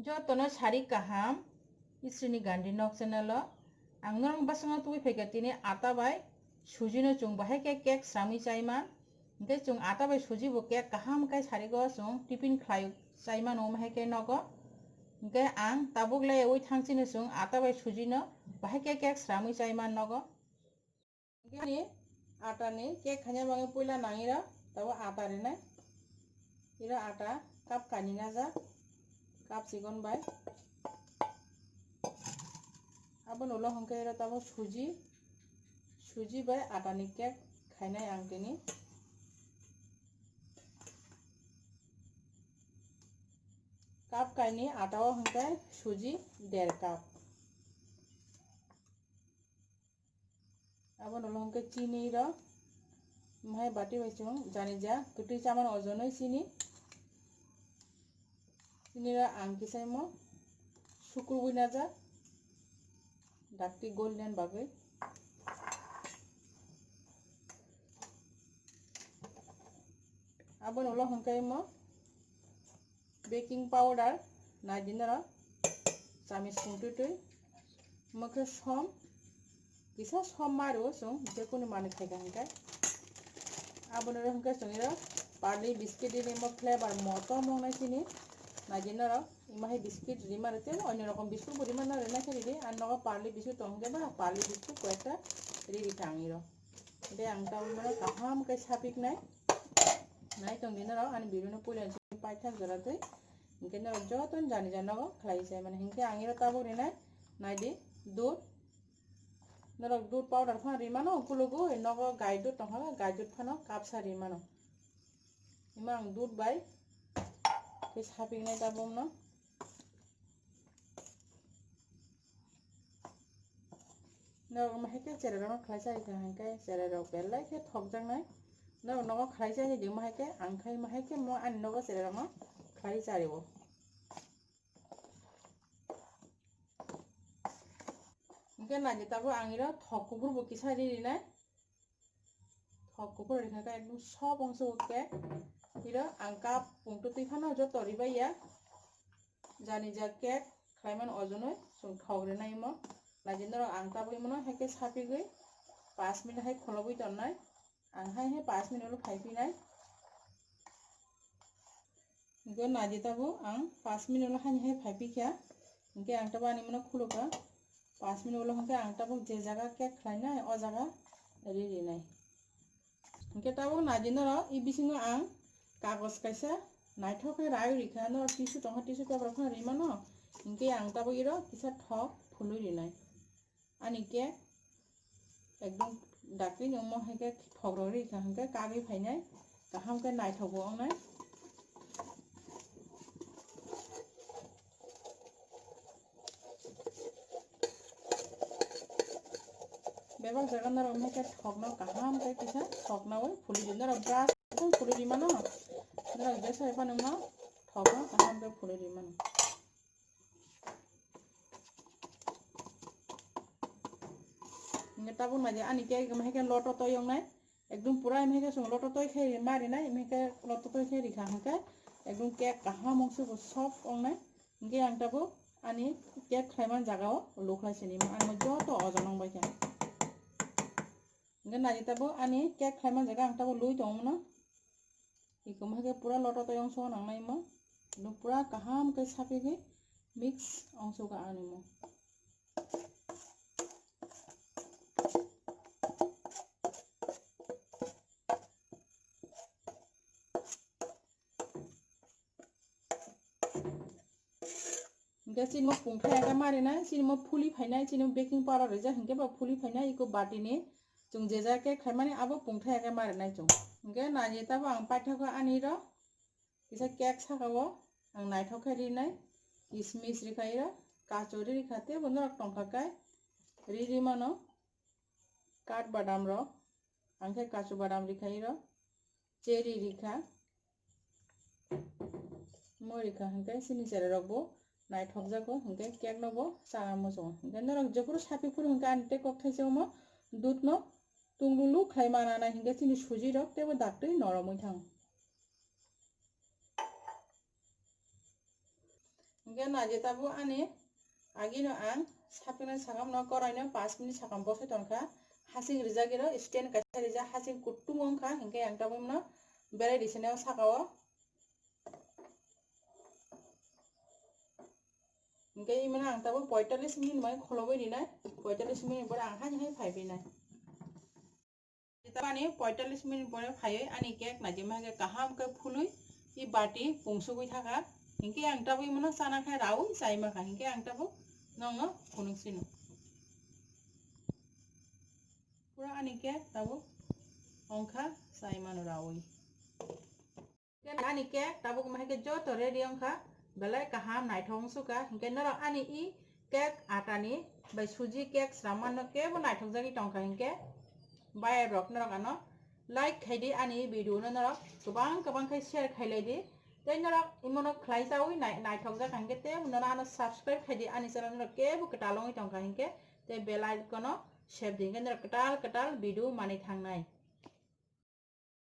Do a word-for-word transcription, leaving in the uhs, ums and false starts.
Jotono sari kaham, Isrini Gandhi Nok channel o. Ang norok bwskango tubui phaikha tini ata bai suji no chwng bahai khe cake sramwi chaiman. Hwnkhe chwng ata bai suji bo cake kaham khe sarigo chwng tiffin khlai chaimano bahai khe nogo. Hwnkhe ang tabuk le ui thang chini chwng ata bai suji no bahai khe cake sramwi chaiman nogo. Hwnkhe ni ata ni cake khaina bagwi puila nang iro tabo ata rinai. Iro ata cup kainwi najak, cup chikon bai. Aboni ulo hwnkhe iro tabo suji, suji bai ata ni cake khainai ang tini. Cup kainwi ata o hwnkhe suji der cup. Aboni ulo hwnkhe chini rok, mahai bati bai chwng jani ja kwtwi chamani ojonwi chini. Chini rok ang kisa imo sukrubwi najak dakti golden bagwi. Aboni ulo hwnkhe imo baking powder nai di norok, chamis sungtwi twi. Omo khe som, kisa som ma rwo chwng, jekunu manwi khaikha hwnkhe. Aboni oro hwnkhe chwng iro parli biscuit rini, omo flavor motom wngnai chini. Nai di norok, imo hai biscuit rima rw tei onyo rokom biscuit bo rima nw rwna khe ridi. Ang nogo parli biscuit tong hwnkhe ba parli biscuit koyekta ri rikha ang iro. Tei ang tabuk mano kaham khe sapiknai. Nai tong di norok ani video no puila ni simi paithak jora twi. Hinkhe norok joto ni jani jani nogo khlai se mani. Hinkhe ang iro tabuk rinai nai di dud. Norok dud powder phano rimano, kulugo nogo gai dud tongkha, gai dud phano kapsa rimano. Imo ang dud bai khe sapiknai tabuk no. Norok omo hai khe cherai rok no khlai chari kha hwnkhe cherai rok belai khe thokjaknai. Norok nogo khlai chari di omo hai khe ang khai omo hai khe mo ani nogo cherai rok no khlai chari o. Hwnkhe nai di tabuk ang iro thok kuphur bo kisa ri rinai. Thok kuphur rikha khe ekdom soft ongso khe. Iro ang cup pungtwi twi phano joto ribaiya. Jani ja cake khlaimani ojonwi chwng thok rinai imo. Nai di norok ang tabuk imono hai khe sapigwi pash minute hai kholobwi tonnai. Ang hai hai pash minute ulo phaiphinai. Hwnkhe nai di tabuk ang pash minute ulo haini hai phai pikha. Hwnkhe ang tabuk ani mano khulukha. Pash minute ulo hwnkhe ang tabuk je jaga cake khlainai o jaga ri rinai. Hwnkhe tabuk nai di norok, i bisingo ang kagos kaisa naithok khe rai rikha, norok tissue tongkha, tissue paper phano rimano. Hwnkhe ang tabuk iro kisa thok phulwi rinai. Ani cake ekdom dakti ni omo hai khe thok rok ri kha hwnkhe kagwi phainai, kaham khe naithok bo wngnai. Bebak jaga norok hai khe thok no kaham khe kisa thok nawi phulwi di, norok brush phulwi di mano, norok jesa phano thok no kaham khe phulwi di mano. Hingke tabuk nai di ani cake hai khe loto toi wngnai. Ekdom pura hai khe chwng loto toi khe ma rinai, hai khe loto toi khe rikha hingke ekdom cake kaham ongsi bo soft wngnai. Hingke ang tabuk ani cake khlaiman jaga o lukhlai sini, ang joto ojon wng bai khe. Hingke nai di tabuk ani cake khlaiman jaga ang tabuk lui tongmano. Iko hai khe pura loto toi ongso nangnai mo. Ino pura kaham khe sapigwi mix ongso ka ani mo. Hingke chini mo pungthai khe ma rinai, chini mo phuli phainai, chini mo baking powder rijak hingke bo phuli phainai, iko batini chwng je jaga cake khaimani abo pungthai khe ma rinai chwng. Hingke nai di tabuk ang paithakgo ani ro kisa cake saka o ang naithok khe rinai, kismis rikha iro, kachori rikha tei bo norok tongkha khe ri ri mano, kat badam rok, ang khe kachu badam rikha iro, cherry rikha. Mo rikha hingke chini cherai rok bo naithok jago hingke cake no bo chana muchungo. Hingke norok jephuru saphi phuru hingke ani tei kok thaisa omo dudh no tunglulu khlai mana nai hingke chini suji rok teibo daktwi noromwi thango. Hingke naje tabuk ani agino ang sapinai sakam no korai no pash minute sakam bosai tongkha. Hasing rijak iro stand kaisa rijak, hasing kutung wngkha, hingke ang tabuk no berai risinai o saka o. Hingke imano ang tabuk poitallis minute mai kholoboi rinai, poitallis minute pore ang hai hai phai phinai. Tamani poitallis minute pore phaiwi ani cake naijima khe kaham khe phului i bati pungsugwi thakha. Hinkhe ang tabuk imano chana khe raui chai makha, hinkhe ang tabuk nongno phunuk sino. Pura ani cake tabuk ongkha chai mano raui. Ani cake tabuk ma hai khe joto ready wngkha, belai kaham naithok wngsukha. Hinkhe norok ani i cake atani bai suji cake sramano kebo naithokjagwi tongkha. Hinkhe bayar rok norok ano like khaidi, ani video no norok kwbang kwbang khe share khailai di. Tei norok imono khlai chaui nai-, naithokjak hinkhe tei norok ano subscribe khaidi, ani channel norok kebo kwtal wngwi tongkha hinkhe tei bell icon no sep di, hinkhe norok kwtal kwtal video manwi thangnai.